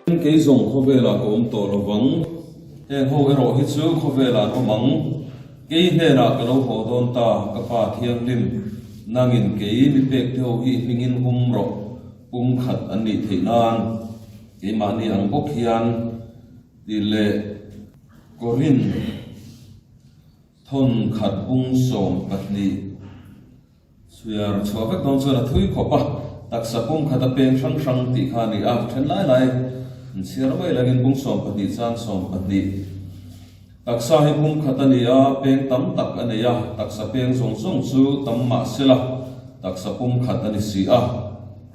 Kei zawng khawvelah ka awm tawh lo vang, heng ho erawh hi chu khawvelah an awm ang. Kei hnenah ka lo haw dawn ta, ka Pa Thianghlim, nangin kei mi pek te ho hi hmingin hum rawh, pum khat an nih theih nan keimahni ang bawk hian tih leh Korin thawn khat bung 12. Chhiar chhuah vek dawn chuan a thui khawp a, taksa pum khat a peng hrang hrang tih kha a ni a, then lai lai an chhiar mai langin bung 12 chang 12. Taksa hi pum khat a ni a, peng tam tak a nei a, taksa peng zawng zawng chu tam mah sela taksa pum khat a ni si a,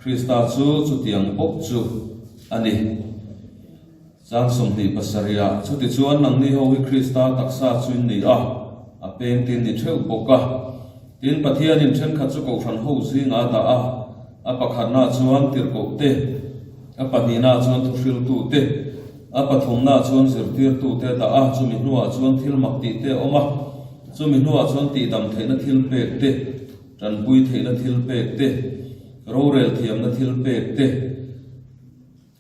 Krista chu chutiang bawk chu a ni. Chang 27 ah, Chutichuan nangni ho hi Krista taksa chu in ni a, a peng tin ni theuh bawk a. Tin, Pathianin thenkhat chu Kohhran ho zingah a dah a, a pakhatnaah chuan tirhkoh te, a pahnihnaah chuan thuhriltu te, a pathumnaah chuan zirtirtu te a dah a, chumi hnuah chuan thil mak tih te a awm a, chumi hnuah chuan tihdam theihna thil pek te, tanpui theihna thil pek te, rorel thiamna thil pek te,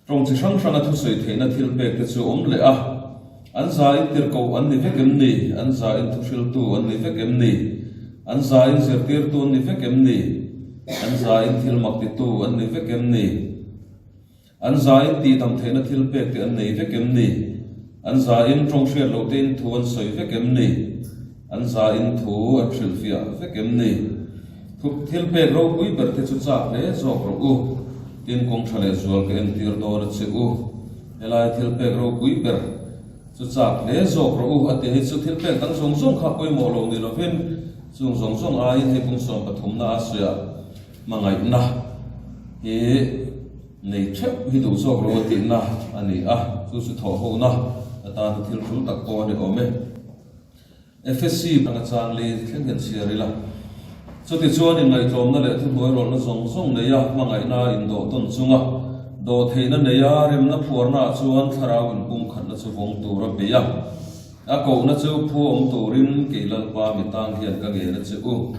Tawng chi hrang hranga thusawi theihna thil pek te chu awm leh a, an za in tirhkoh an ni vek em ni? An za in thuhriltu an ni vek em ni? An za in zirtirtu an ni vek em ni? An za in thil mak titu an ni vek em ni? An za in tihdam theihna thil pek te an nei vek em ni? An za in tawng hriat loh te in thu an sawi vek em ni? An za in thu an hrilhfiah vek em ni? Thup thil pek ropui ber te chu chak hle zawk rawh u. Tin, kawng tha leh zual ka entir dawn a che u. Helai thil pek ropui ber chu chak hle zawk rawh u a ti hi chu thil pek dang zawng zawng kha pawimawh lo ni lovin chung zawng zawng aiin hei kum 13 na a sawiah hmangaihna hi nei theuh hi duh zawk lo a tihna a ni a, chu chu thawhhona atana thil hrul tak pawh a ni awm e. Efesi panga chang li thleng hian chhiar ila. Chutichuan inngaihtlawmna leh thuhnuairawlhna zawng zawng neia hmangaihna indawh tawn chunga dawhtheihna neia remna phuarnaah chuan thlarau inpumkhatna chu vawng tur a bei a. A kohna chu phu awm turin kei Lalpa mi tang hian ka ngen a che u.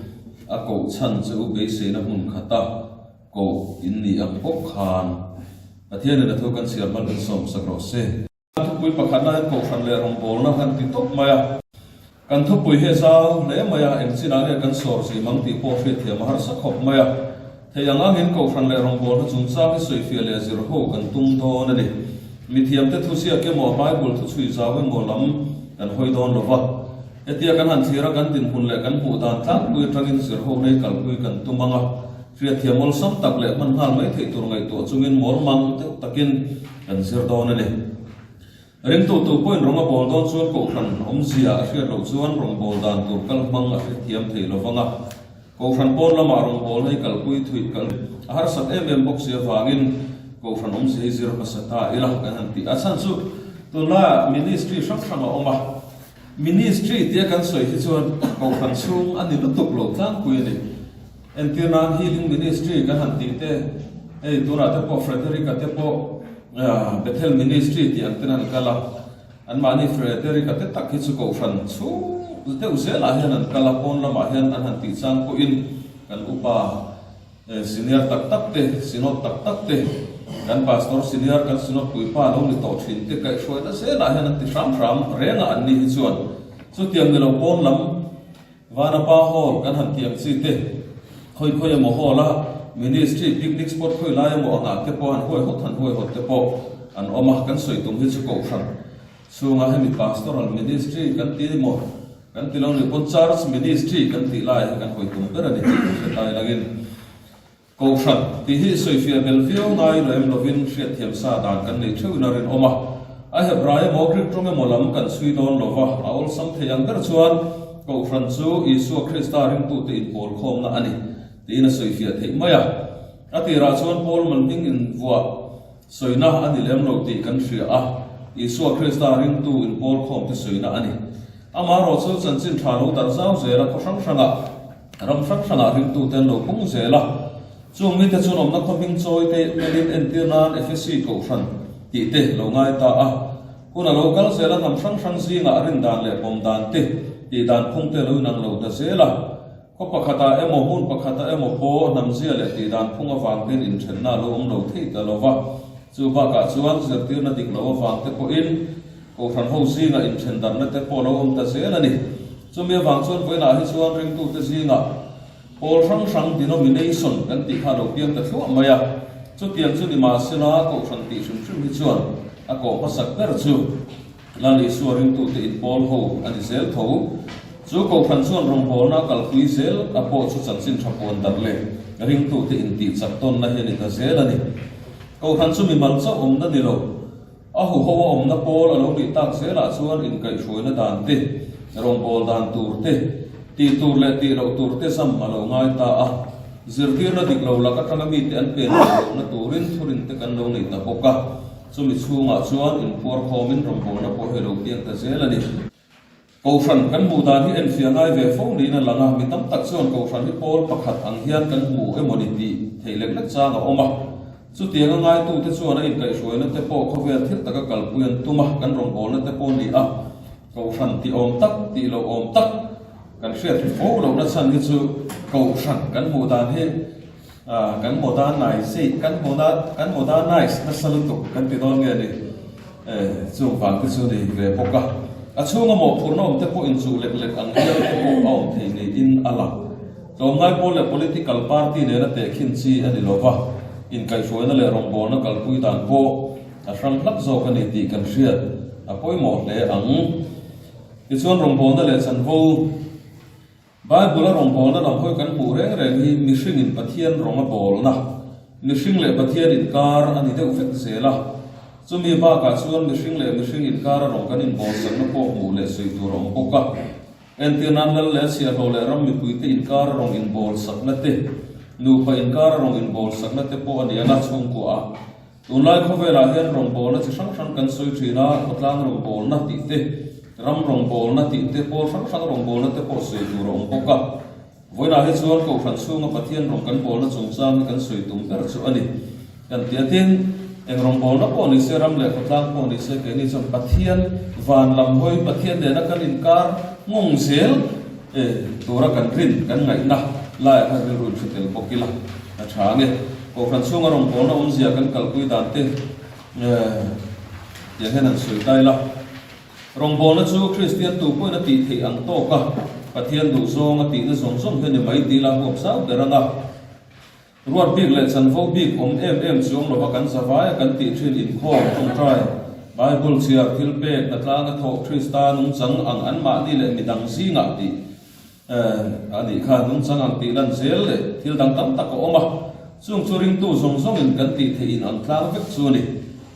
A koh chhan che u beiseina hmun khata koh in nih ang bawk khan Pathianin a thu kan chhiar hman min sawmsak rawh se. Thupui pakhatna hian Kohhran leh rawngbawlna kan ti tawp mai a, kan thupui hi a zau hle mai a, eng chinah nge kan sawr zim ang tih pawh hriatthiam a harsa khawp mai a. Thei ang angin Kohhran leh rawngbawlna chungchang hi sawifiah leh zir ho kan tum dawn a ni. Mithiamte thuziak emaw Bible thuchhui zau emaw lam kan hawi dawn lo va. Hetia kan han thlir a, kan dinhmun leh kan hmuh dan tlangpui atangin zir ho nei kalpui kan tum ang a, hriatthiam awlsam tak leh hman nghal mai theih tur ngaihtuah chungin mawlmang deuh takin Kan zir dawn a ni. Ringtu tu pawhin rawng a bawl dawn chuan Kohhran awmzia a hriat loh chuan rawngbâwl dan tur kal hmang a hrethiam thei lo vang a. Kohhran pawn lamah rawngbâwl hei kalpui thuih kal a harsat em em bawk si avangin Kohhran awmzia hi zir hmasa ta ila kan han tih a chhan chu tunlaiah ministry hrang hrang a awm a. Ministry tia kan sawi hi chuan Kohhran chhung a ni lutuk lo tlangpui a ni. Entir nan Healing Ministry kan han tih te, hei tunah te pawh Frederick-a te pawh Bethel Ministry tih ang ten an kal a, anmahni Frederick-a te tak hi chu Kohhran chhung deuh zelah hian an kal a, pawn lamah hian an han tih chang pawhin kan upa Senior tak tak te, Synod tak tak te, kan Pastor Senior, kan Synod puipa lo ni tawh thin te kaihhruaina zelah hian an ti hram hram reng a an ni hi chuan chutiang ni lo pawn lam Vanapa Hall kan han tih ang chi te, khawi khawi emaw hall a Ministry picnic spot khawi lai emaw angah te pawh han huaihawt han huaihawt te pawh an awm a, kan sawi tum hi chu Kohhran chhunga hemi Pastoral Ministry kan ti emaw Kan ti lo ni pawn Church Ministry kan tih lai hi kan hawi tum ber a ni tih kan hre tai langin Kohhran tih hi sawifiah bel viau ngai lo em lovin hriatthiam sa dan kan nei theuhin a rinawm a. A Hebrai emaw Greek tawng emaw lam kan chhui dawn lo va, a awlsam thei ang ber chuan Kohhran chu Isua Krista ringtute inpawlkhawmna a ni tiin a sawifiah theih mai a. A tirah chuan Paul Malhming invuah Sawina a ni lem lo tih kan hria a, Isua Krista ringtu inpawlkhawmte sawina a ni. Amaherawh chu chanchin tha lo darh zau zel a, khaw hrang hrangah, ram hrang hrangah ringtute an lo pung zel a. Chung mite chuan awmna khaw hming chawi te melin entir nan Efesi Kohhran tih te lo ngai ta a. Hun a lo kal zel a, hnam hrang hrang zingah rindan leh pawm dan te, tihdan phung te lo inang lo ta zel a. Khaw pakhatah emaw hmun pakhatah emaw pawh hnamzia leh tihdan phung avang hian inthenna a lo awm lo thei ta lo va. Chu bakah chuan zirtirna dik loh avang te pawhin Kohhran ho zingah inthendarhna te pawh a lo awm ta zel a ni. Chumi avang chuan vawiinah hi chuan ringtute zingah pawl hrang hrang, denomination, kan tih kha a lo piang ta thluah mai a. Chutiang chu nimahsela Kohhran tih hrim hrim hi chuan a kawh hmasak ber chu Lal Isua ringtute inpawl ho a ni zel tho. Chu Kohhran chuan rawngbawlna a kalpui zel a pawh chu chanchin tha puan darh leh ringtute intih chak tawnna hi a ni ta zel a ni. Kohhran chu mimal chauh awmna ni lo. A huho a awmna pawl a lo nih tak zelah chuan inkaihhruaina dan te, rawngbâwl dan tur te, tih tur leh tih loh tur te zam a lo ngai ta a. Zirtirna dik lo lak atanga mite an pen theih lohna turin thurin te kan lo nei ta bawk a, chumi chhungah chuan inphuar khawmin rawngbâwlna pawh hi a lo piang ta zel a ni. Kohhran kan hmuh dan hi enfiah ngai ve fo niin a lang a, mi tam tak chuan Kohhran hi pawl pakhat ang hian kan hmu emaw ni tih theih lek lek chang a awm a. Chutianga ngaitute chuan a inkaihhruaina te pawh khawvel thil taka kalpui an tum a, kan rawngbawlna te pawh ni a, Kohhran tih awm tak tih loh awm tak kan hriat fo lohna chhan hi chu Kohhran kan hmuh dan hi kan modernize kan kan modernize nasa lutuk kan ti dawn nge ni. Chung vang te chu ni ve bawk a, a chhunga mawhphurhna awm te pawh inchuh lek lek ang hial te pawh a awm thei niin a lang. Tlawmngai pawl leh political party nena tehkhin chi a ni lo va, inkaihhruaina leh rawngbawlna kalpui dan pawh a hrang hlak zawk a ni tih kan hriat a pawimawh hle ang. Tichuan rawngbawlna leh chanvo. Bible-a rawngbawlna lam hawi kan hmuh reng reng hi mihringin Pathian rawng a bawlna, mihring leh Pathian inkar a ni deuh vek zel a. Chumi bakah chuan mihring leh mihring inkara rawng kan inbawlsakna pawh hmuh leh sawi tur a awm bawk a. Entir nan lal leh chhiahhlawh leh ram mipuite inkara rawng inbawlsakna te, nupa inkara rawng inbawlsakna te pawh a ni ang a, chhungkua a. Tunlai khawvelah hian rawngbawlna chi hrang hrang kan sawi thin a, khawtlang rawngbawlna tih te, ram rawngbawlna tih te, pawl hrang hrang rawngbawlna te pawh sawi tur a awm bawk a. Vawiinah hi chuan Kohhran chhunga Pathian rawng kan bawlna chungchang hi kan sawi tum ber chu a ni. Kan ti a, tin, eng rawngbawlna pawh ni se, ram leh khawtlang pawh ni se, keini chuan Pathian van lam hawi, Pathian nena kan inkar nghawng zel tura kan rin, kan ngaihna laiah khan rilru in hre tel bawk ila a tha ang e. Kohhran chhunga rawngbawlna awmzia kan kalpui dan te tiang hian han sawi ta ila. Rawngbawlna chu Kristian tu pawhin a tih theih ang tawk a, Pathian duhzawng a tihna zawng zawng hi a ni mai tih ila huap zau ber ang a. Ruat bik leh chanvo bik awm em em chuang lova kan zavai a kan tih thin inkhawm, tawngtai, Bible chhiar, thilpek, hnatlanga thawh, Krista nungchang ang anmahni leh midang zingah tih A nih kha, nungchang ang tih lan zel leh thil dang tam tak a awm a, chung chu ringtu zawng zawngin kan tih theih in ang tlang vek chu a ni.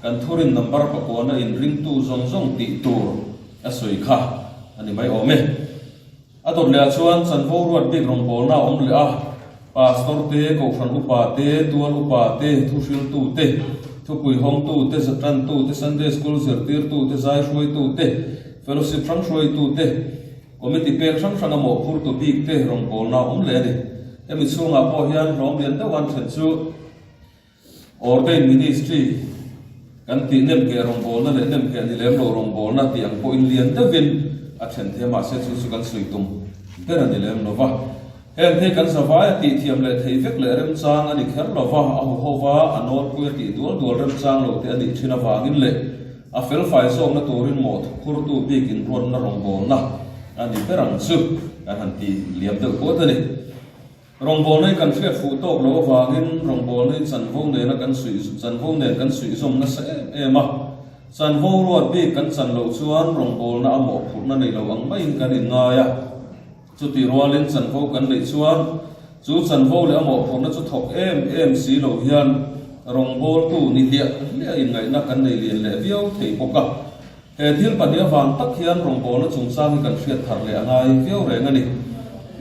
Kan thurin number pakuana in ringtu zawng zawng tih tur a sawi kha a ni mai awm e. A dawt leh ah chuan chanvo ruat bik rawngbawlna a awm leh a, Pastor te, Kohhran upa te, Tual upa te, thuhriltu te, thupui hawngtu te, zatantu te, Sunday School zirtirtu te, zaihruaitu te, Fellowship hrang hruaitu te, Committee pek hrang hranga mawhphurtu bik te rawngbawlna a awm leh a ni. Hemi chhungah pawh hian hlawm lian deuh an then chu Ordained Ministry kan tih nemngheh rawngbawlna leh nemngheh ni lem lo rawngbawlna tih ang pawhin lian deuhin a then thei a, mahse chu chu kan sawi tum ber a ni lem lo va. Heng thei kan zavai a tih thiam leh thei vek leh remchang a ni kher lo va, a huho va, a nawlpui a tih dual dual remchang lo te a nih thin avangin leh A felfai zawkna turin mawh phurtu bik inruatna rawngbawlna a ni ber ang chu kan han ti liam deuh puat a ni. Rawngbawlna hi kan hriat fuh tawk loh avangin rawngbawlna hi chanvo nena kan suih chanvo nen kan suihzawm nasa em em a. Chanvo ruat bik kan chan loh chuan rawngbawlna a mawhphurhna nei lo ang maiin kan inngai a. Chutih rualin chanvo kan neih chuan chu chanvo leh a mawhphurhna chu thawk em em si lo hian rawngbawltu ni hliah hliah inngaihna kan nei lian leh viau thei bawk a. He thil pahnih avang tak hian rawngbawlna chungchang hi kan hriat thar leh a ngai viau reng a ni.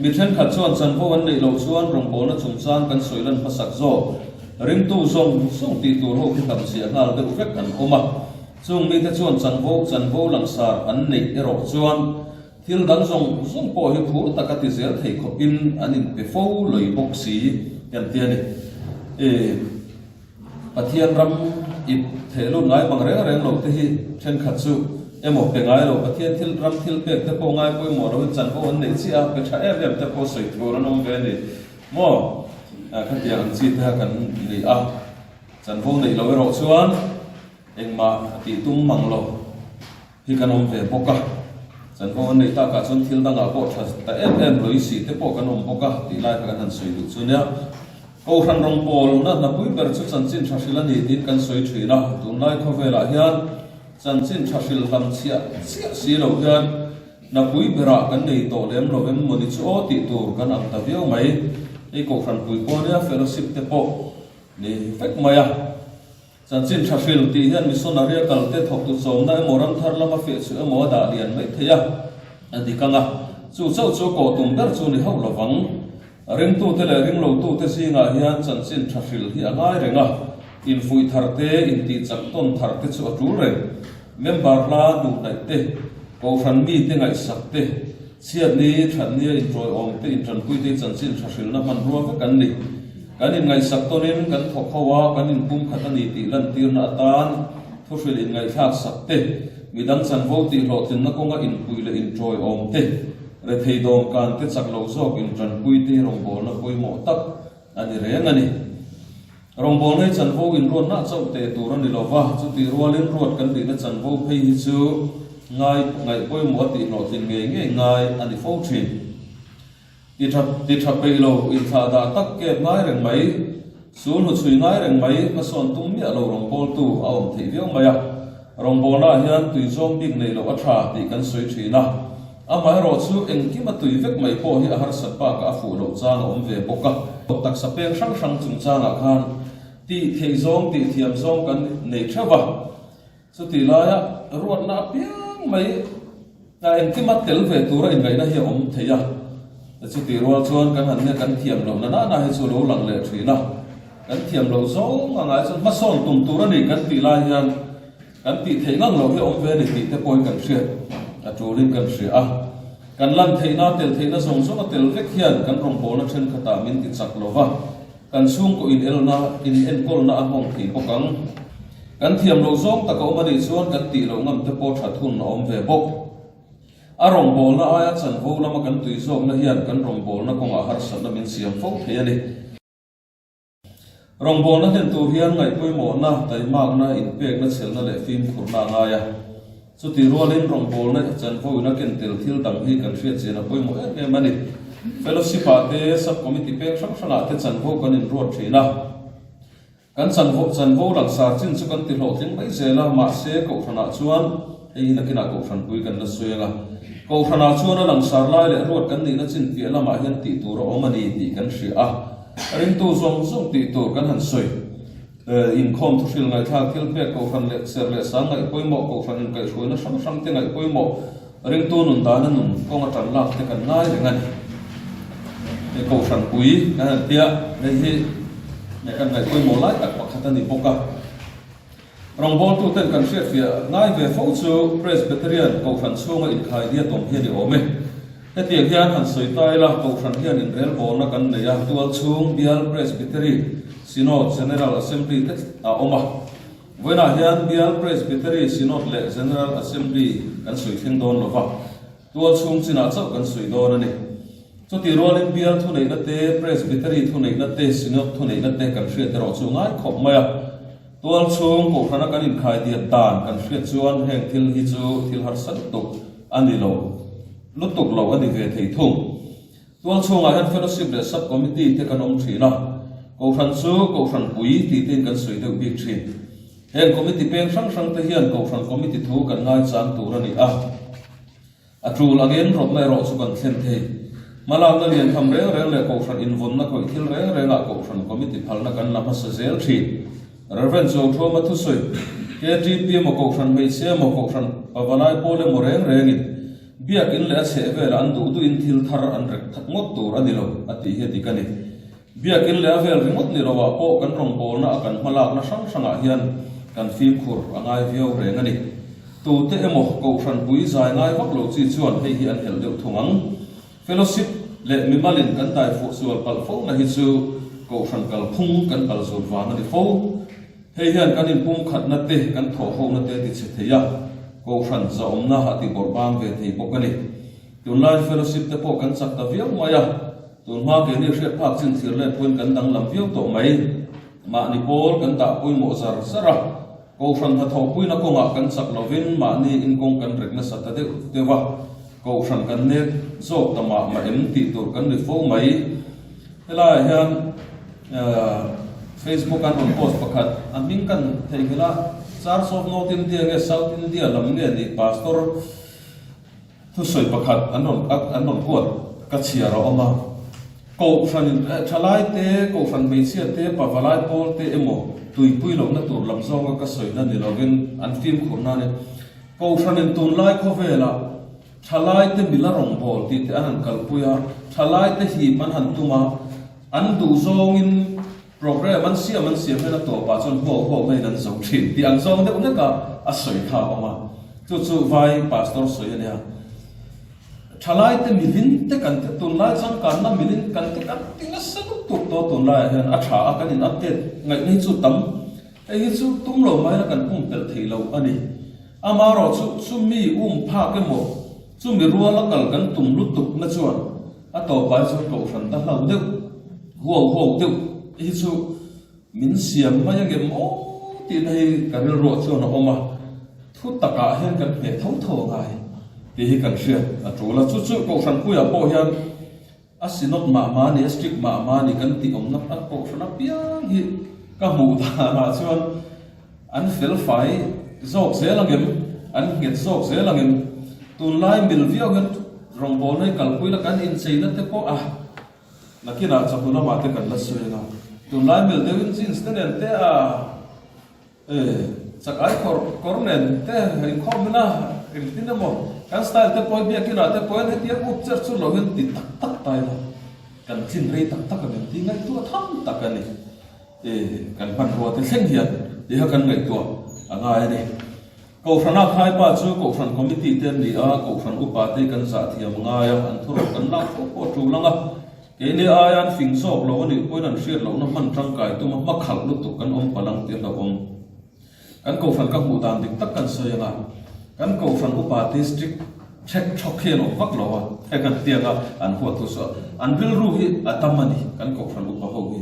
Mi thenkhat chuan chanvo an neih loh chuan rawngbawlna chungchang kan sawi lan hmasak zawk ringtu zawng zawng tih tur ho khi hlamchhiah nghal deuh vek an awm a. Chung mite chuan chanvo chanvo langsar an neih erawh chuan Thil dang zawng zawng pawh hi phur taka ti zel thei khawpin an inpe fo lawih bawk si kan ti a ni. E, Pathian ram ip theh lut ngai bang reng reng lo te hi thenkhat chu emaw pe ngai lo, Pathian thil ram thil pek te pawh ngai pawimawh loin chanvo an neih chiah a, pe tha em em te pawh sawi tur an awm ve a ni maw? Khatiang ang chi te kha kan ni a. Chanvo neih loh erawh chuan engmah a tih tum mang lo hi kan awm ve bawk a. Chanvo an neih takah chuan thil dangah pawh tha ta em em lawih si te pawh kan awm bawk a tih lai kha kan han sawi duh chu nia. Kohhran rawngbawlna hnapui ber chu chanchin tha hrilh a ni tiin kan sawi thin a, tunlai khawvelah hian chanchin tha hrilh hlam chhiah chiah si loh hian hnapui berah kan nei tawh lem lo em mawni chu aw tih tur kan ang ta viau mai. Hei Kohhran pui pawh nia fellowship te pawh ni vek mai a. Chanchin tha hril tih hian missionary a kalte thawktu chawmna emaw ramthar lama feh chu emaw a dah lian mai thei a, a dik ang a, chu chauh chu kawh tum ber chu ni hauh lovang. Ringtute leh ringlotute zingah hian chanchin tha hril hi a ngai reng a, infuih thar te, intihchak tawn thar te chu a tul reng. Member hla hnuhnaih te, kohhran mite ngaihsak te, Chhiatni, thatnia inṭawiawm te, inṭanpui te hi chanchin ṭha hrilhna hmanrua vek an ni. Kan inngaihsak tawnin kan thawk ho a, kan inpumkhat a ni tih lantirna atan thuhrilh inngaihthlak sak te, midang chanvo tih hlawhtlinna kawnga inpui leh inṭawiawm te, rethei dawmkan te chak lo zawk inṭanpui te hi rawngbawlna pawimawh tak a ni reng a ni. Rawngbawlna hi chanvo inruatna chauh teh tur a ni lo va, chutih rualin ruat kan tihna chanvo phei hi chu ngai ngaih pawimawh a tih hlawhtlin ngei ngei ngai a ni fo thin. Ti tha ti tha peih lo, inthlah dah tak kep ngai reng mai, sul hnu chhui ngai reng mai, hmasawn tum miah lo rawngbawltu a awm theih viau mai a. Rawngbawlnaah hian tui zawng bik neih loh a tha tih kan sawi thin a. Amaherawh chu engkim a tui vek mai pawh hi a harsat bakah a fuh loh chang a awm ve bawk a. Taksa peng hrang hrang chungchangah khan tih theih zawng, tih thiam zawng kan nei theuh va. Chutih laia ruatna apiang mai a engkim a tel ve tura inngaihna hi a awm thei a. Chutih rual chuan kan han nia kan thiam lohna nana hi chu lo lang leh thin a. Kan thiam loh zawng a ngai chuan hmasawn tum tur a ni kan tih lai hian Kan tih theih ngang loh hi a awm ve a ni tih te pawhin kan hriat a tulin kan hria a. Kan lan theihna, tel theihna zawng zawng a tel vek hian kan rawngbawlna thenkhatah min ti chak lo va, kan chhungkaw inelna, inenkawlna a nghawng thei bawk ang. Kan thiam loh zawng tak a awm a nih chuan kan tih loh ngam te pawh that hun a awm ve bawk. A rawngbawlna aia chanvo lama kan tui zawkna hian kan rawngbawlna kawngah harsatna min siam fo thei a ni. Rawngbawlna hlen tur hian ngaihpawimawhna, taimakna, inpekna, chhelna leh fimkhurna a ngai a. Chutih rualin rawngbawlna chanvo ina ken tel thil dang hi kan hriat chian a pawimawh em em a ni. Fellowship-ah te, Sub-Committee peng hrang hrangah te chanvo kan inruat thin a. Kan chanvo chanvo langsar chin chu kan ti hlawhtling mai zel a, mahse Kohhranah chuan hei hi nakinah Kohhranpui kan la sawi ang a. Kohhranah chuan a langsar lai leh ruat kan nihna chin piah lamah hian tih tur a awm a ni tih kan hria a. Ringtu zawng zawng tih tur kan han sawi. Inkhawm thuhril ngaihthlak thil pek Kohhran leh ser leh sang ngaih pawimawh, Kohhran inkaihhruaina hrang hrang te ngaih pawimawh, ringtu nun dana nun kawng a tan lak te kan ngai reng a ni. Hei Kohhran pui kan han tia, hei hi kan ngaih pawimawh lai tak pakhat a ni bawk a. Rawngbawltuten kan hriatfiah ngai ve fo chu Presbyterian Kohhran chhunga inkhai diat awm hi a ni awm e. Hetiang hian han sawi ta ila, Kohhran hian inrelbawlna kan nei a, tualchhung Bial Presbytery Synod General Assembly te a awm a. Vawiinah hian Bial Presbytery Synod leh General Assembly kan sawi thleng dawn lo va, tualchhung chinah chauh kan sawi dawn a ni. Chutih rualin Bial thuneihna te, Presbytery thuneihna te, Synod thuneihna te kan hriat erawh chu ngai khawp mai a. Tual chhung kohhrana kan inkhaidiat dan kan hriat chuan heng thil hi chu thil harsa lutuk a ni lo lutuk lo a ni ve thei thung. Tual chhungah hian Fellowship leh Sub Committee te kan awm thin a, kohhran chu kohhran pui tih tein kan sawi deuh bik thin. Heng committee peng hrang hrang te hian kohhran committee thu kan ngaichang tur a ni a. A tul angin rawtna erawh chu kan thlen thei. Hmalakna lian tham reng reng leh Kohhran invawnna khawih thil reng rengah Kohhran Committee phalna kan la hmasa zel thin. Rev. Chuangthuama thusawi, KTP emaw Kohhran hmeichhia emaw Kohhran pavalai pawl emaw reng rengin Biakin leh a chhehvelah an duh duhin thil thar an rek that ngawt tur a ni lo a tih hi a dik a ni. Biakin leh a vel ringawt ni loah pawh kan rawngbawlna a kan hmalakna hrang hrangah hian kan fimkhur a ngai viau reng a ni. Tute emaw Kohhran pui zai ngai vak lo chi chuan hei hi an helh deuh thung ang. Fellowship leh mimalin kan dai fuh sual palh fo na hi chu Kohhran kalphung kan kal zut vang a ni fo. Hei hian kan inpumkhatna te, kan thawhhona te a tichhe thei a, Kohhran zahawmna a tibawrh bang ve thei bawk a ni. Tunlai Fellowship te pawh kan chak ta viau mai a. Tun hma keini hriat phak chin thlir let pawhin kan danglam viau tawh mai. Mahni pawl kan dah pawimawh zar zar a, Kohhran hnathawhpuina kawngah kan chak lovin mahni in kawng kan rek nasa ta deuh deuh a, Kohhran kan nek zawk ta mah mah em tih tur kan ni fo mai. Helaiah hian Facebook an rawn post pakhat, a hming kan theihnghilh a, Church of North India nge South India lam nge nih Pastor Thusawi pakhat an rawn an rawn huat ka chhiar a awm a, Kohhran thalai te, Kohhran hmeichhia te, pavalai pawl te emaw tuipui lohna tur lam zawnga ka sawina ni lovin an fimkhur nan in Kohhranin tunlai khawvelah thalai te mila rawngbâwl tih te an han kalpui a, thalai te hip an han tum a, an duh zawngin program an siam an siam hian a tawpah chuan huau huau maiin an zo thin tih ang zawng deuh hlek a a sawi kha a awm a, chu chu vai pastor sawi a nia. Thalai te milin te kan te tunlai changkanna milin kan te kan ti nasa lutuk tawh tunlaiah hian a tha a kan in update ngaihna hi chu tam hei hi chu tum lo mai la kan pumpelh thei lo a ni. Amaherawhchu chumi um phak emaw chumi ruala kal kan tum lutuk na chuan A tawpah hi chuan kohhran ta hlau deuh, huau huau deuh hi chu min siam mai angem aw tihna hi ka rilruah chuan a awm a, thu takah hian kan hneh tho tho a ngai tih hi kan hriat a tul a. Chu chu kohhran puiah pawh hian a synod mah mah a ni, a strict mah mah a ni kan tih awmna kohhran apiang hi ka hmuh danah chuan An fel fai zawk zel angem? An nghet zawk zel angem? Tunlai mil viau hian rawngbawlna hi kalpui la kan incheina te pawh a nakinah chawhnu lamah te kan la sawi anga tunlai mil deuhin jeans te nen te a e chakai kawr kawr nen te inkhawm ila engtin emaw kan style te pawh hi biakinah te pawh hian hetiang up cher chu lo hian ti tak tak ta ila kan tlin rei tak tak angem tih ngaihtuah tham tak a ni. E, kan hmanrua te thleng hian tih kha kan ngaihtuah a ngai a ni. Kohhrana khaipa chu Kohhran Committee te an ni a, Kohhran upa te kan zah thiam a ngai a, an thuruk kan lak fo pawh a tul ang a. Keini aia an fing zawk lo a nih pawhin an hriat lohna hman tangkai tuma hma khalh lutuk kan awm palh ang tih a hlauhawm. Kan Kohhran ka hmuh dan dik tak kan sawi ang a, kan Kohhran upa District ṭhek ṭhawk hi an awm vak lo a, heng an tianga an huat thu chu an rilru hi a tam a ni, kan Kohhran upa ho hi.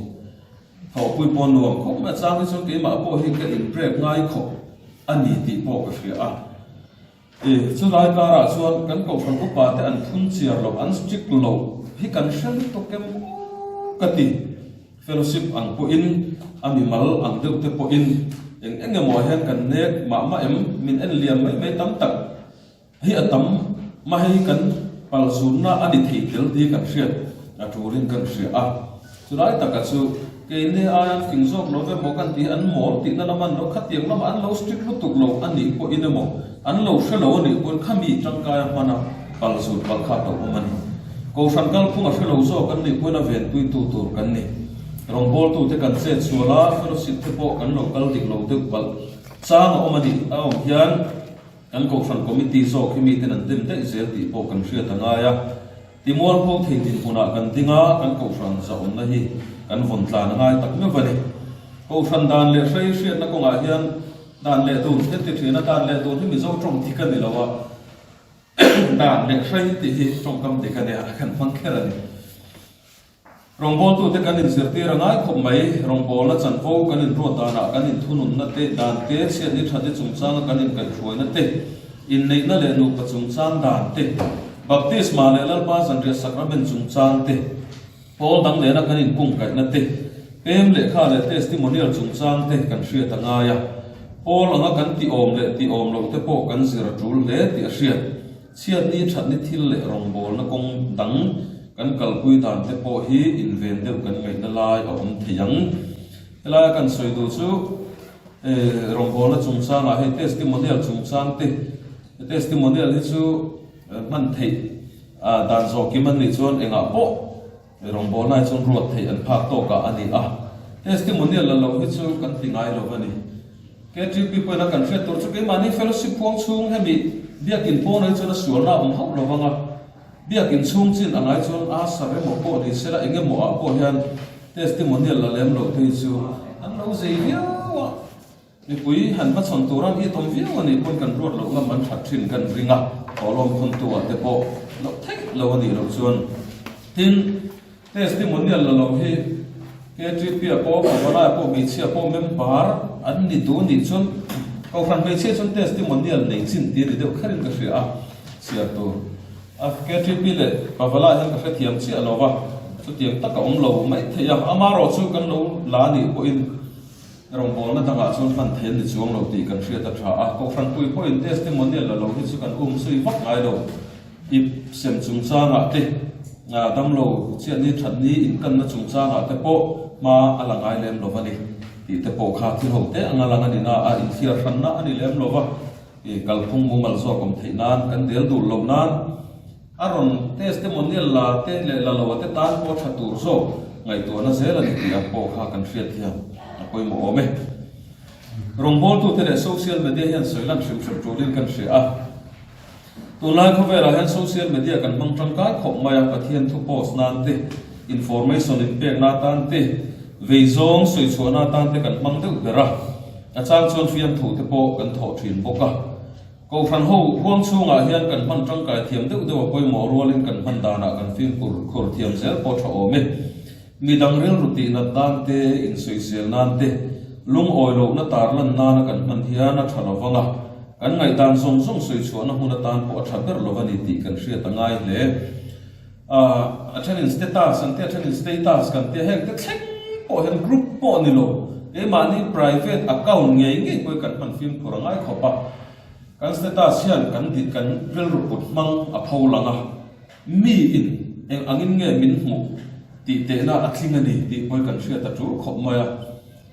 Thawhpui pawh nuam khawp mai a chang hi chuan keimah pawh hi ka inprek ngai khawp a ni tih pawh ka hria a. E, chulai karah chuan kan Kohhran upa te an phun chiar loh, an strict loh hi kan hre lutuk em aw ka ti. Fellowship ang pawhin, a mimal ang deuh te pawhin eng eng emaw ah hian kan nek mah mah em, min en liam mai mai tam tak. Hei a tam mah hei kan palzunna a ni thei tel tih kan hriat a turin kan hria a. Chulai taka chu keini aian fing zawk lo ve maw kan tih hi an mawl tihna lama an lo khatiang lama an lo strict lutuk lo a nih pawhin emaw an lo hre lo a nih pawhin khami tangkaia hmana palzun palh kha a awm a ni. Kohhran kalphung a hre lo zawk an nih pawhin a venpuitu tur kan ni. Rawngbawltute kan chet sual a, fellowship te pawh kan lo kal dik lo deuh palh chang a awm a nih a awm hian, Kan Kohhran Committee zawk hi miten an dem daih zel tih pawh kan hriat a ngai a. Timualpho thei dinhmunah kan ding a, kan Kohhran zahawmna hi kan vawn tlan a ngai tak meuh a ni. Kohhran dan leh hrei hriatna kawngah hian dan leh dun hian ti thin a, dan leh dun hi Mizo tawng dik a ni lo a, dan leh hrei tih hi tawngkam dik a nia, kan hmang kher a ni. Rawngbawltute kan inzirtir a ngai khawp mai. Rawngbawlna chanvo kan inruat danah kan inthununna te, dan te, chhiatni thate chungchanga kan inkaihhruaina te, inneihna leh nupa chungchang dan te, baptisma leh Lalpa zanriah sacrament chungchang te, pawl dang nena kan inkungkaihna te, pem lehkha leh testimonial chungchang te kan hriat a ngai a. Pawl anga kan tih awm leh tih awm loh te pawh kan zir a tul hle tih a hriat. Chhiatni thatni thil leh rawngbawlna kawng dang kan kalpui dan te pawh hi inven deuh kan ngaihna lai a awm thei ang. Helaia kan sawi duh chu rawngbawlna chungchangah hei testimonial chungchang te, testimonial hi chu hman theih dan zawh kim an nih chuan engah pawh rawngbawlna hi chuan ruat theih an phak tawkah a ni a. Testimonial la lo hi chu kan ti ngai lo a ni. KTP pawhin a kan hriat tur chu keimahni fellowship huang chhung hemi biakin pawn ai chuan a sualna a awm hauh lo vang a, biakin chhung chin ang ai chuan a sar emaw pawh ni sela eng emaw ah pawh hian testimonial la lem loh te hi chu an lo zei viau a, mipui han hmachhawn tur an itawm viau a nih pawn kan ruat loh ngam an that thin kan ring a, thawhlawm khawntu ah te pawh loh theih lo a nih loh chuan tin testimonial la lo hi. KTP-ah pawh pavalaiah pawh hmeichhia pawh member an ni duh nih chuan Kohhran hmeichhia chuan testimonial nei chin tih a ni deuh kherin ka hria a, chhiar tur. A KTP leh pavalai hian ka hrethiam chiah lo va, chutiang tak a awm lo mai thei a, amarawh chu kan lo la nih pawhin Rawngbawlna dangah chuan hman thei an ni chuang lo tih kan hriat a tha a, Kohhranpui pawhin testimonial la lo hi chu kan um zui vak ngai lo. Ip sem chungchangah te, damlo chiahni thatni inkanna chungchangah te pawh hma a la ngai lem lo a ni tih te pawh kha thil ho te anga lang a ni na a, inthiar hranna a ni lem lo va, kalphung mumal zawk awm theih nan kan del dul loh nan. A rawn testimonial la te leh la lo a te tan pawh tha tur zawk ngaihtuahna zel a ni tih ang pawh kha kan hriat hian a pawimawh awm e. Rawngbawltute leh social media hian sawi lan hrim hrim tulin kan hria a. Tunlai khawvelah hian social media kan hmang tangkai khawp mai a, Pathian thu post nan te, information inpekna atan te, vei zawng sawi chhuahna atan te kan hmang deuh ber a. A chang chuan fiamthu te pawh kan thawh thin bawk a. Kohhran ho huang chhungah hian kan hman tangkai thiam deuh deuh a pawimawh rualin kan hman danah kan fimkhur khur thiam zel pawh tha awm e. Midang rilru tih nat nan te, insawisel nan te, lungawi lohna tarlan nana kan hman hian a tha lo vang a, kan ngaihdan zawng zawng sawi chhuahna hmun atan pawh a tha ber lo a ni tih kan hriat a ngai hle. A thenin status an tia, a thenin status kan tia, heng te thleng pawh hian group pawh ni lo, keimahni private account ngei ngei pawh hi kan hman fimkhur a ngai khawp a, kan status hian kan dik kan rilru put hmang a pho lang a, mi in eng angin nge min hmuh tih tehna a tling a ni tih pawh hi kan hriat a tul khawp mai a.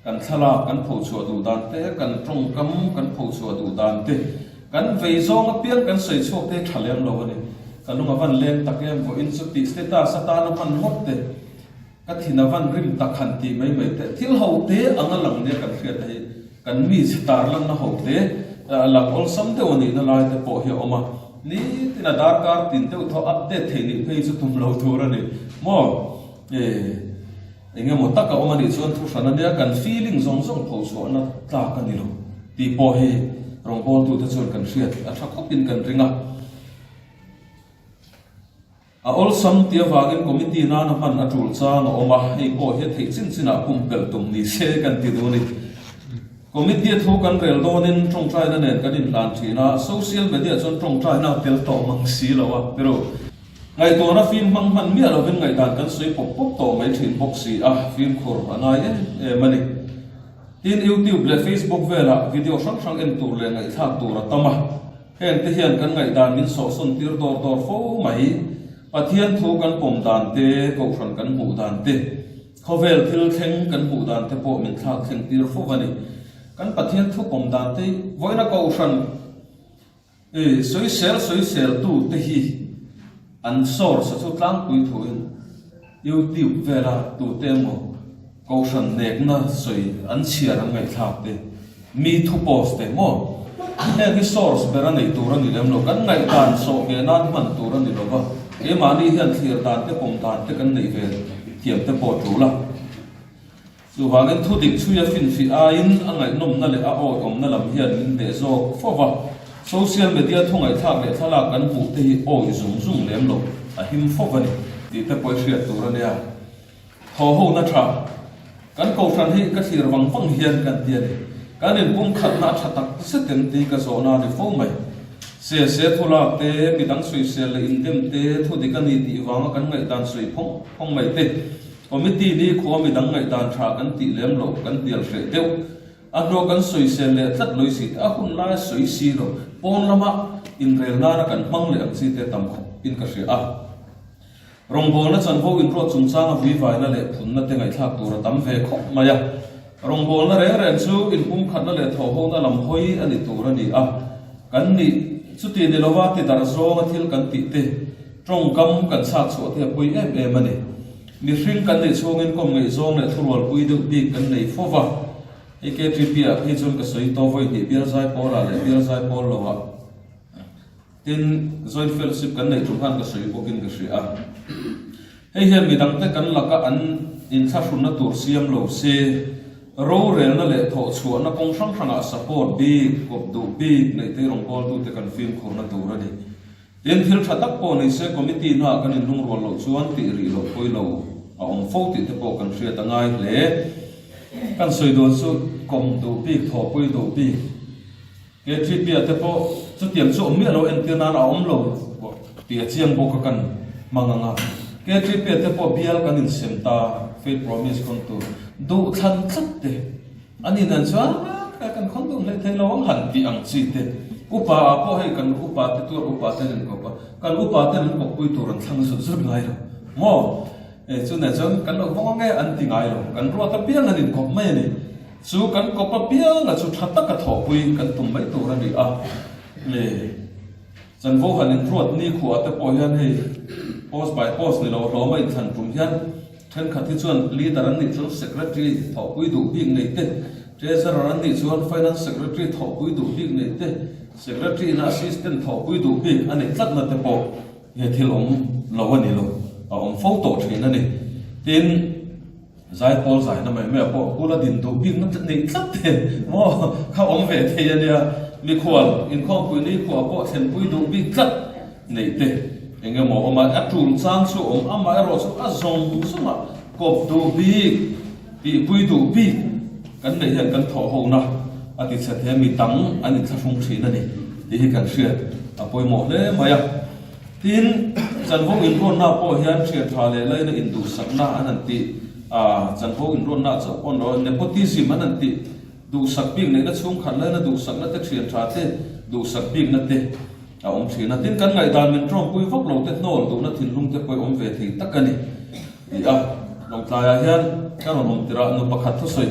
Kan thlalak kan phochhuah duh dan te, kan tawngkam kan phochhuah duh dan te, kan vei zawng apiang kan sawi chhuak te hi tha lem lo a ni. Ka lung a van leng tak em, vawiin chu tih status atana hman ngawt te, ka thin a van rim tak han tih mai mai te, thil ho te anga lang nia kan hriat te hi kan mi chhe tarlanna ho te lang awlsam deuh a nihna lai te pawh hi a awm a. Nitin a darkar tin deuh thaw update theih nih phei chu tum lo tur a ni maw? Eng emaw tak a awm a nih chuan thu hran a nia, kan feeling zawng zawng pho chhuahna tlak a ni lo tih pawh hi rawngbawltute chuan kan hriat a tha khawpin kan ring a. A awlsam tih avangin committee nana hman a tul chang a awm a, hei pawh hi a theih chin chinah pumpelh tum ni se kan ti duh a ni. Committee thu kan rel dawnin tawngtaina nen kan inhlan thin a, social media chuan tawngtaina a tel tawh mang si lo a, pero ngaihtuahna fim hmang hman miah lovin ngaihdan kan sawi pawp pawp tawh mai thin bawk si a, fimkhur a ngai em em a ni. Tin, YouTube leh Facebook velah video hrang hrang en tur leh ngaihthlak tur a tam a, heng te hian kan ngaihdan min sawhsawn tir dawr dawr fo mai. Pathian thu kan pawm dan te, Kohhran kan hmuh dan te, Khawvel thil thleng kan hmuh dan te pawh min thlak thleng tir fo a ni. Kan Pathian thu pawm dan te hi vawiina Kohhran i sawisel sawisel tu te hi an source a chu tlangpui thuin YouTube vela tute emaw Kohhran nekna sawi an chhiar an ngaihthlak te Mi thu post te maw? Heng hi source ber a nei tur a ni lem lo. Kan ngaihdan sawh ve nan hman tur a ni lo va, keimahni hian thlir dan te pawm dan te kan neih ve thiam te pawh a tul a. Chuvangin thu dik chhui a finfih aiin a ngaihnawmna leh a awihawmna lam hian min hneh zawk fo va. Social media thu ngaihthlak leh thlalak kan hmuh te hi awih zung zung lem lo a him fo va ni tih te pawh i hriat tur a nia. Thaw ho na tha. Kan kohhran hi ka thlir vang vang hian kan ti a ni. Kan inpumkhatna a tha tak zet em tih ka zawhna a ni fo mai. Se se thu lak te, midang sawisel leh indem te, thu dik a ni tih vanga kan ngaihdan sawi phawng phawng mai te, committee ni khua midang ngaihdan tha kan tih lem loh kan hnial hreh deuh. A hnua kan sawisel leh tlat lawisi te, a hun laia sawi si lo, pawn lama inrel nana kan hmang leh ang chi te tam khawp in ka hria a. Rawngbawlna chanvo inruat chungchanga vuivaina leh phunna te ngaihthlak tur a tam ve khawp mai a. Rawngbawlna reng reng chu inpumkhatna leh thawhhona lam hawi a ni tur a ni a. Kan nih chuti ni lova tidarh zawnga thil kan tih te, tawngkam kan chhak chhuah te a pawi em em a ni. Mihring kan nih chhungin kawm ngaihzawng leh thurualpui deuh bik kan nei fo va. Hei KTP ah phei chuan ka sawi tawh vawi hnih bial zaipawl ah leh bial zaipawl lo ah. Tin, Joint Fellowship kan neih tum khan ka sawi bawkin ka hria a. Hei hian midangte kan laka an inthlahrunna tur siam lo se, rorelna leh thawhchhuahna kawng hrang hrangah support bik, kawp duh bik neih te rawngbawltute kan fimkhurna tur a ni. Tin, thil tha tak pawh ni se committee hnaah kan inlungrual loh chuan tih rih loh pawi lo. a awm fo tih te pawh kan hriat a ngai hle. Kan sawi dawn chu kawm duh bik, thawhpui duh bik. KTP-a te pawh chutiang chu awm miah lo entir nan a awm lo tih a chiang bawk a kan hmang ang a. KTP-a te pawh bial kan insem ta, Faith Promise khawn tur duh thlan tlat te an inan chuan a kan khawn duh hleih thei lo ang han tih ang chi te. Upa ah pawh hei kan upa te tuar upa ten an kawp a, kan upa ten an kawppui tur an thlang zut zut ngai lo maw? Chunah chuan kan lo vawng ang e an ti ngai lo, kan ruat apiang an inkawp mai a ni. Chu kan kawp apianga chu tha taka thawhpui kan tum mai tur a ni a, le chanvo han inruat nikhua te pawh hian hei post by post ni lo hlawma inthlan tum hian thenkhat hi chuan leader an nih chuan secretary thawhpui duh bik nei te, treasurer an nih chuan finance secretary thawhpui duh bik nei te, secretary in a assistant thawhpui duh bik a neih tlatna te pawh he thil awm lo a ni lo, a awm fo tawh thin a ni. Tin. Zaipawl zaina mai mai ah pawh bula din duh bikna neih tlat te maw kha awm ve thei a nia. Mikhual inkhawmpui nikhua pawh thlenpui duh bik tlat neih te eng emaw awm a, a tul chang chu awm amaherawh chu a zawng zawng ah kawp duh bik, tihpui duh bik kan neih hian kan thawh ho na a ti chhe thei a, mi dang an inthlahrung thin a ni tih hi kan hriat a pawimawh hle mai a. Tin, chanvo inruatna pawh hian thian tha leh laina induhsakna an han tih, ah, chanvo inruatna chauh pawh ni lo, nepotism an han tih, duhsak bik neihna chhungkhat laina duhsakna te thian tha te duhsak bikna te a awm thin a. Tin, kan ngaihdan min tawngpui vak lo te hnawl duhna thinlung te pawh i awm ve thei tak a ni ti a. Lawngtlaiah hian ka rawn awm tirh ah nu pakhat thusawi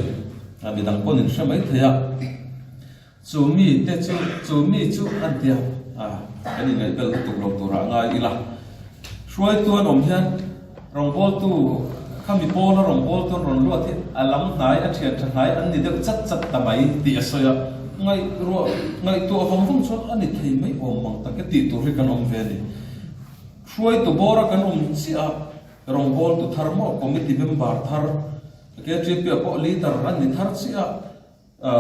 a midang pawn in hre mai thei a. Chu mi te chu, chu mi chu an ti a, a, kan inngaihbel lutuk lo turah ngai ila. Hruaitu an awm hian rawngbawltu kha mi pawla rawngbawltu an rawn luat hi a lam hnai, a thian tha hnai an ni deuh chat chat ta mai tih a sawi a. Ngaihruah, ngaihtuah vang vang chuan a ni thei mai awm mang tak e tih tur hi kan awm ve a ni. Hruaitu bawra kan awm chiah a, rawngbawltu thar maw, committee member thar, KTP ah pawh leader an ni thar chiah a,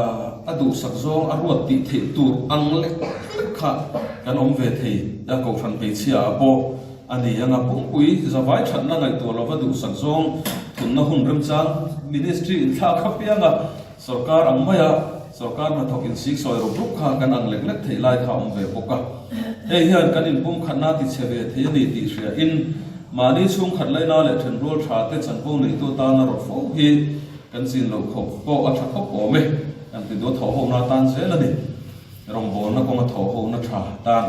A duhsak zawng a ruat tih theih tur ang lek lek kha kan awm ve thei a, Kohhran hmeichhia ah pawh a ni ang a, pumpui zavai thatna ngaihtuah lova duhsak zawng thunna hun remchang Ministry inthlak apiang a, sorkar ang maia sorkar hnathawk insiksawi rup rup kha kan ang lek lek theih lai kha a awm ve bawk a. Hei hian kan inpumkhatna ti chhe ve thei a ni tih hria in mahni chhungkhat laina leh thenrual tha te chanvo neitu atana rawt fo hi Kan chin loh khawp pawh a tha khawp awm e, kan ti duh a thawh hona tan zel a ni. Rawngbawlna kawnga thawh hona tha tan.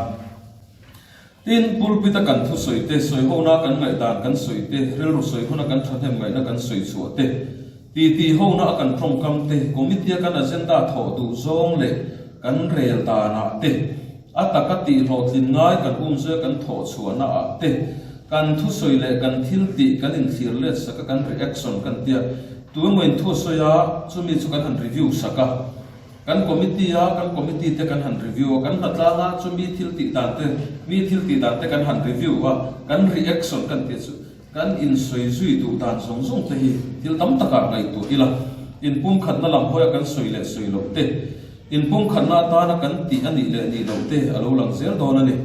Tin, pulpit a kan thusawi te, sawi hona kan ngaihdan kan sawi te, rilru sawi huna kan thahnem ngaihna kan sawi chhuah te, titi hona a kan tawngkam te, committee a kan agenda thawh duh zawng leh kan rel danah te, A taka tihhlawhtlin ngai kan umzui a kan thawh chhuahna ah te, kan thusawi leh kan thil tih kan inthlir let sak a, kan reaction kan tia, tu emaw in thu a sawi a, chumi chu kan han review sak a, kan committee a kan committee te kan han review a, kan hnatlang a chumi thil tih dan te, mi thil tih dan te kan han review a, kan reaction kan tia chu kan insawi zui duh dan zawng zawng te hi thil tam takah ngaihtuah ila, inpumkhatna lam hawia kan sawi leh sawi loh te, Inpumkhatna atana kan tih a nih leh nih loh te a lo lang zel dawn a ni.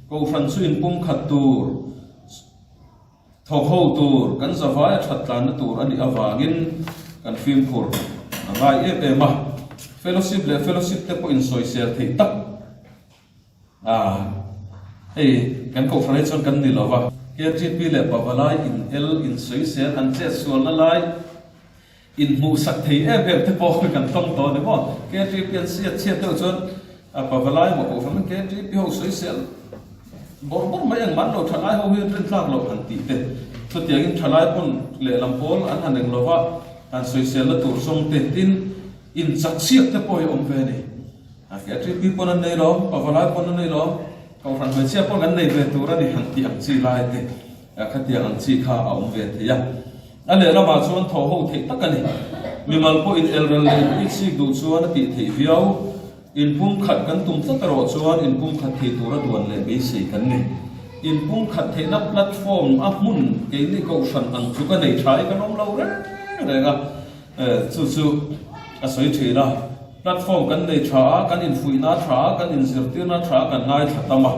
Kohhran chu inpumkhat tur, thawk ho tur, kan zavai a that tlanna tur a nih avangin kan fimkhur a ngai em em a. Fellowship leh fellowship te pawh insawisel theih tak a, hei kan kohhran hi chuan kan ni lo va. KGP leh Pavalai in el insawisel an chetsualna lai Inhmuhsak thei em em te pawh kan tawng tawh a ni maw? KTP an siat chhiat deuh chuan a pavalai maw kohhran an KTP ho sawisel bawrh bawrh mai ang man lo thalai ho hi an rintlak loh han tih te chutiangin thalai pawn lehlam pawl an han eng lova han sawiselna tur zawng te tin inchak chhiat te pawh hi a awm ve a ni. A KTP pawn an nei lo, pavalai pawn an nei lo, kohhran hmeichhia pawn kan nei ve tur a ni han tih ang chi lai te khatiang ang chi kha a awm ve thei a. A lehlamah chuan thaw ho theih tak a ni. Mimal pawhin elrel leh i chik duh chuan a tih theih viau. Inpumkhat kan tum tlat erawh chuan inpumkhat thei tura duan leh beisei kan ni. Inpumkhat theihna platform a hmun keini kohhran ang tluk a nei tha hi kan awm lo reng reng a, chu chu a sawi thin a. Platform kan nei tha a, kan infuihna tha a, kan inzirtirna tha a, kan ngaithla tam a.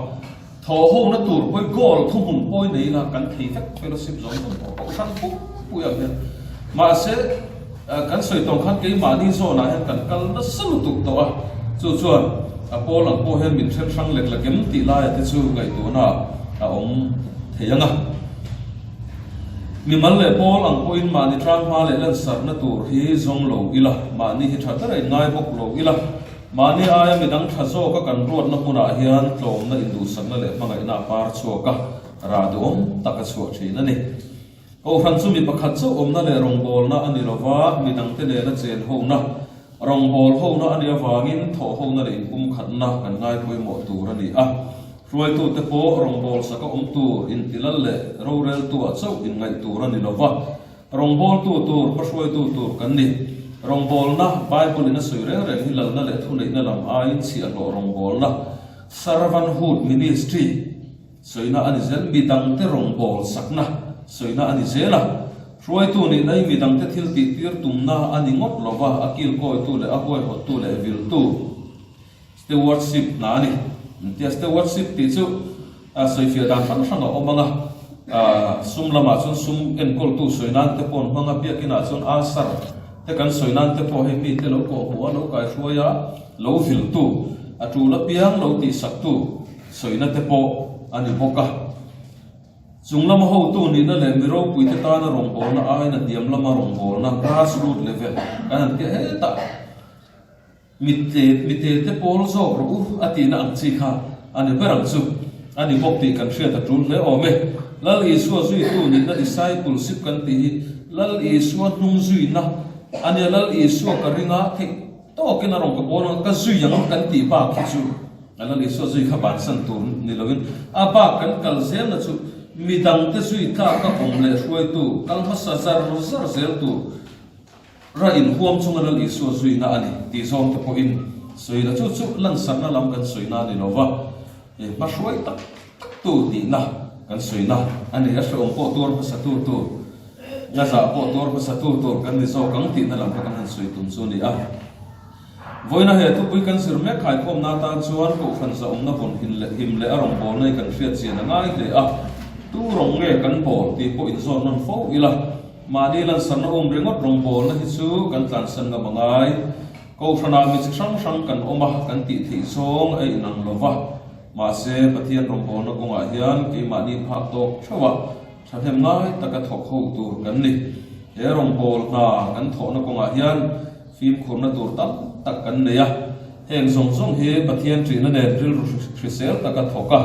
Thawh hona tur pawi goal thuhmun pawi nei ila kan thei vek fellowship zawng zawng tawh kohhran pumpuiah hian. Mahse, kan sawi tawng khan keimahni zawnah hian kan kal nasa lutuk tawh a, chu chuan a pawl ang pawh hian min then hrang lek lek em tih laia te chu ngaihtuahna a awm thei ang a. Mimal leh pawl ang pawhin mahni tlanghma leh lansarna tur hi zawng lo ila, mahni hi tha ber a inngai bawk lo ila, Mahni aia midang tha zawka kan ruatna hmunah hian tlawmna induhsakna leh hmangaihna a par chhuak a, rah duhawm tak a chhuah thin a ni. Kohhran chu mi pakhat chauh awmna leh rawngbawlna a ni lova, midangte nena chen hona, rawngbâwl hona a nih avangin thawh hona leh inpumkhatna kan ngai pawimawh tur a ni a. Hruaitute pawh rawngbâwl saka awm tur, intilal leh roreltuah chauh inngaih tur a ni lova, Rawngbawltu tur, hmahruaitu tur kan ni. Rawngbawlna, Bible-in a sawi reng reng hi lalna leh thuneihna lam aiin chhiahhlawh rawngbawlna, servanthood ministry, sawina a ni zel. Midangte rawngbâwl sakna sawina a ni zel a. Hruaitu nihna hi midangte thil tihtir tumna a ni ngawt lo va, a kilkawitu leh a huaihawttu leh viltu. Stewardship hna a ni. Tia stewardship tih chu sawifiah dan hrang hrang a awm ang a, sum lamah chuan sum enkawltu sawi nan te pawh an hmang a, biakinah chuan usher te kan sawi nan te pawh hei mite lo kawhhmuh a, lo kaihruai a, lo viltu, a tul apiang lo tihsaktu sawina te pawh a ni bawk a. Chung lama hotu nihna leh mi ropuite tana rawngbawlna aiin a hniam lama rawngbawlna, grass root level, kan han tia hetah. Mitte, mite te pawl zawk rawh u a tihna ang chi kha a ni ber ang chu. A ni bawk tih kan hriat a tul hle awm e. Lal Isua zuitu nihna discipleship kan tih hi Lal Isua hnung zuina a nia. Lal Isua ka ring a, theih tawkin a rawn ka pawl ang a, ka zui ang kan tih bak hi chu a Lal Isua zui kha bansan tur ni loin a bak kan kal zelna chu midangte zui tlaka awm leh hruaitu kal hmasa zar zar zel tur Ra inhuam chunga Lal Isua zuina a ni tih zawng te pawhin sawi la, chu chu lansarna lam kan sawina a ni lo va, hmahruai tak tak tu nihna kan sawina a ni. A hrehawm pawh tuar hmasa tu tur, a zah pawh tuar hmasa tu tur kan ni zawk ang tihna lam kha kan han sawi tum chu a ni a. Vawiina he thupui kan zir mek khaikhawmna atan chuan Kohhran zahawmna vawn hin leh him leh a rawngbawlna hi kan hriat chian a ngai hle a, tu rawng nge kan bawl tih pawh inzawn nawn fo ila. Mahni lansarna um ringawt rawngbawlna hi chu kan tlansan ngam a ngai. Kohhranah mi chi hrang hrang kan awm a, kan tih theih zawng a inang lo va. Mahse, Pathian rawngbawlna kawngah hian keimahni phak tawk theuh a, thahnem ngai taka thawk ho tur kan ni. He rawngbâwl hna kan thawhna kawngah hian fimkhurna tur tam tak kan nei a. Heng zawng zawng hi Pathian ṭihna nen rilru hrisel taka thawk a,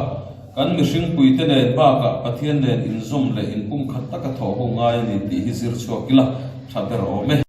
kan mihringpuite nen bakah Pathian nen inzawm leh inpumkhat taka thawh ho ngai a ni tih hi zir chhuak ila tha ber awm e.